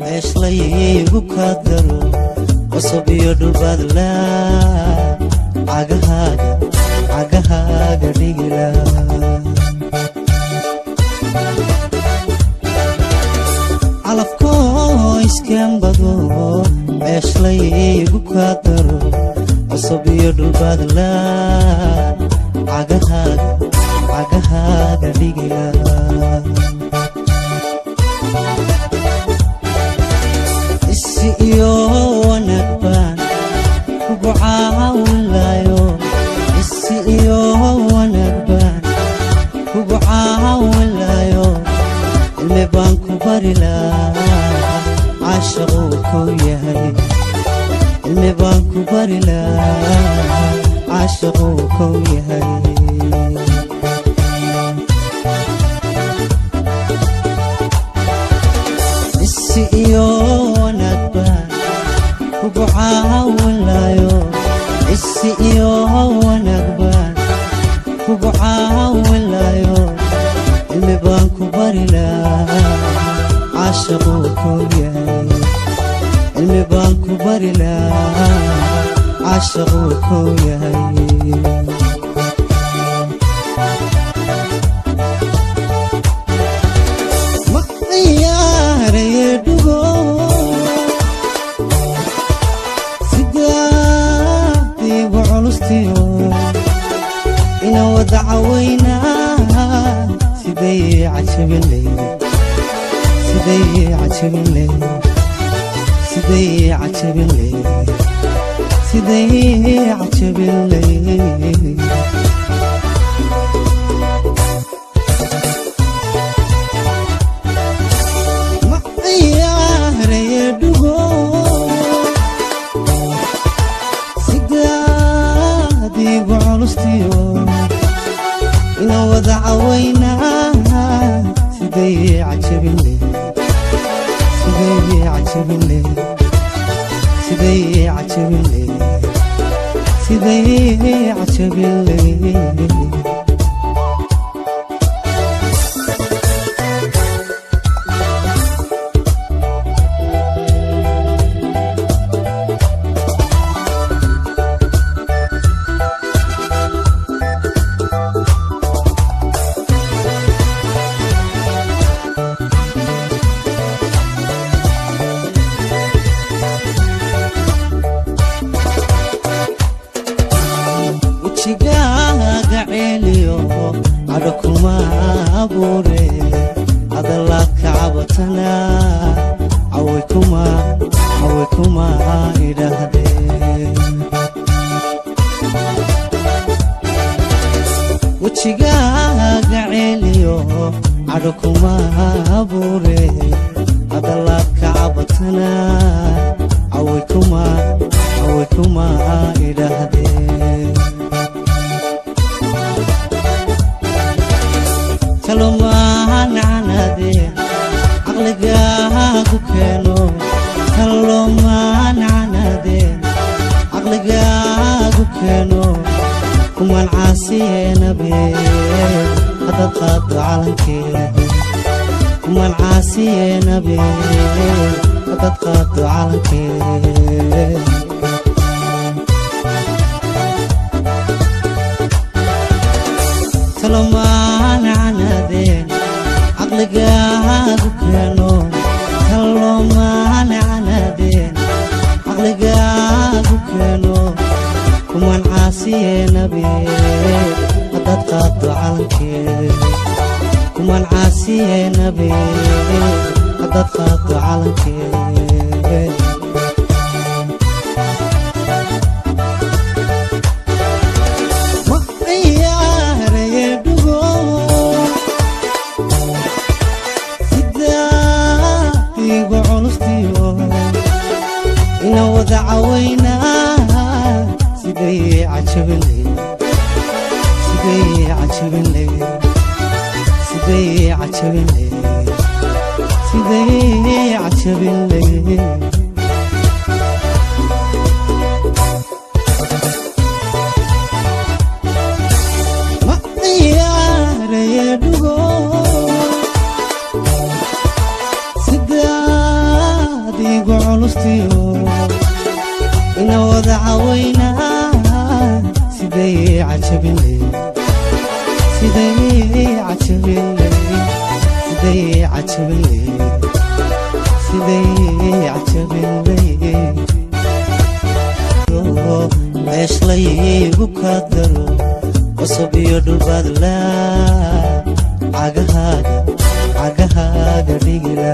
Ceeshlaygu ka daro qosob iyo dhulbaadla cagahaaga cagahaaga dhigila. Calafkoo iskeenbado ceeshlaygu ka daro qosob iyo dhulbaadla cagahaaga cagahaaga dhigila. Isi iyo wanaag baan kugu caawinlayo, isi iyo wanaag baan kugu caawinlayo, cilmi baan ku bari lahaa caashaquu kow yahay, cilmi baan ku bari lahaa caashaquu kow yahay. Isi iyo wanaag baan kugu caawinlayo, isi iyo wanaag baan kugu caawinlayo, cilmi baan ku bari lahaa caashaquu kow yahay, cilmi baan ku bari lahaa caashaquu kow yahay. Ma ciyaaraye dhugo sidaadiigu culustiyo ina wada cawaynaa, siday cajabinley, siday cajabinley, siday cajabinley, siday cajabinley. Ma ciyaaraye dhugo sidaadiigu culustiyo ina wada cawaynaa, siday cajabinley, siday cajabinley, siday cajabinley, siday cajabinley. Wejigaaga ceeliyo cadho kuma abuure, hadalaad ka cabatana caway kuma caway kuma idhaahdeen. Wejigaaga ceeliyo cadho kuma abuure, hadalaad ka cabatana caway kuma caway kuma idhaahdeen. Talomaancanadeen caqligaagu keeno, talomaancanadeen caqligaagu keeno, kumaan caasiyeenabe haddaad qaaddo calankeena, kumaan caasiyeenabe haddaad qaaddo calankeena. Talomaancanadeen caqligaagu keeno, talomaancanadeen caqligaagu keeno, kumaan caasiyeenabe haddaad qaaddo calankeena, kumaan caasiyeenabe haddaad qaaddo calankeena. Ma ciyaaraye dhugo sidaadiigu culustiyo ina wada cawaynaa, siday cajabinley, siday cajabinley, siday cajabinley, siday cajabinley. Ma ciyaaraye dhugo. Sidaadiigu culustiyo ina wada cawaynaa, siday cajabinley, siday cajabinley, siday cajabinley, siday cajabinley. Ceeshlaygu ka daro qosob iyo dhulbaadla cagahaaga cagahaaga dhigila.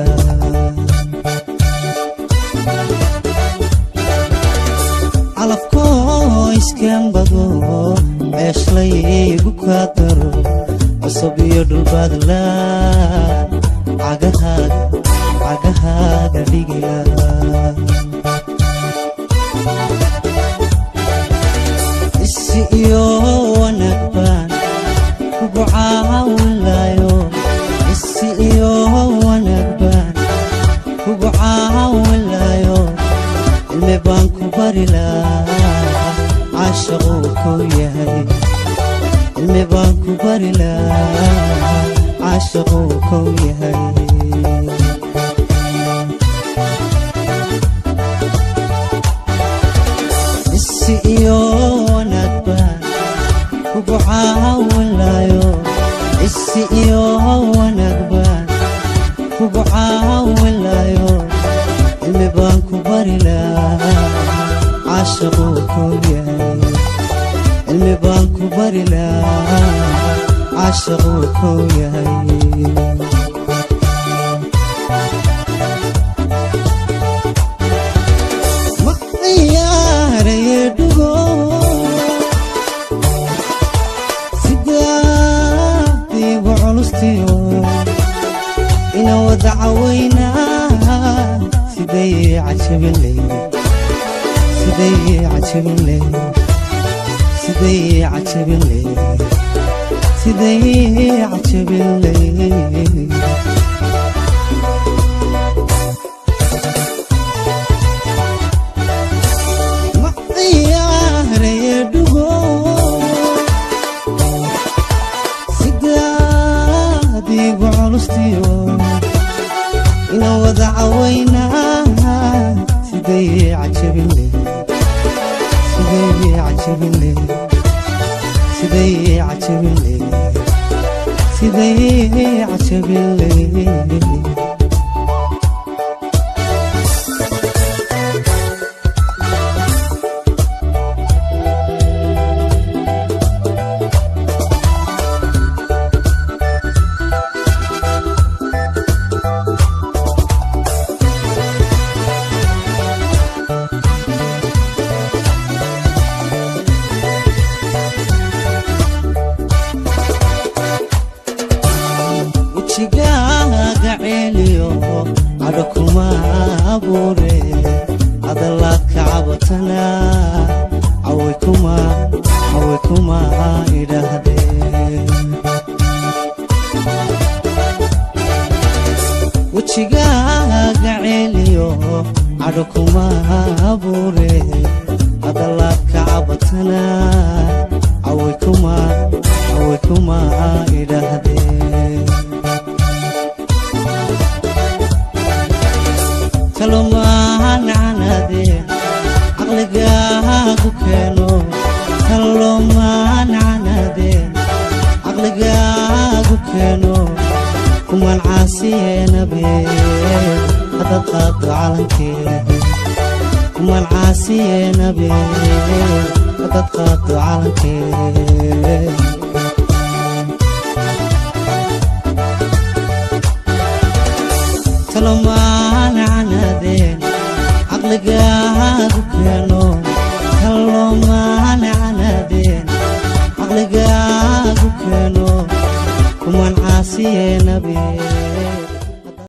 Calafkoo iskeenbado ceeshlaygu ka daro qosob iyo dhulbaadla cagahaaga cagahaaga dhigila. Isi iyo wanaag baan kugu caawinlayo, isi iyo wanaag baan kugu caawinlayo, cilmi baan ku bari lahaa caashaquu kow yahay, cilmi baan ku bari lahaa caashaquu kow yahay. Isi iyo wanaag baan kugu caawinlayo, isi iyo wanaag baan kugu caawinlayo, cilmi baan ku bari lahaa caashaquu kow yahay, cilmi baan ku bari lahaa caashaquu kow yahay. Ma ciyaaraye dhugo, sidaadiigu culustiyo ina wada cawaynaa, siday cajabinley, siday cajabinley, siday cajabinley, siday cajabinley. Ma ciyaaraye dhugo, sidaadiigu culustiyo ina wada cawaynaa, siday cajabinley, siday cajabinley, siday cajabinley, siday cajabinley. Wejigaaga ceeliyo cadho kuma abuure, hadalaad ka cabatana caway kuma caway kuma idhaahdeen. Wejigaaga ceeliyo cadho kuma abuure, hadalaad ka cabatana caway kuma caway kuma idhaahdeen. Talomaancanadeen caqligaagu keeno, talomaancanadeen caqligaagu keeno, kumaan caasiyeenabe haddaad qaado calankee, kumaan caasiyeenabe haddaad qaado calankee. Talomaancanadeen caqligaagu keeno, talomaancanadeen caqligaagu keeno, kumaan caasiyeenabe.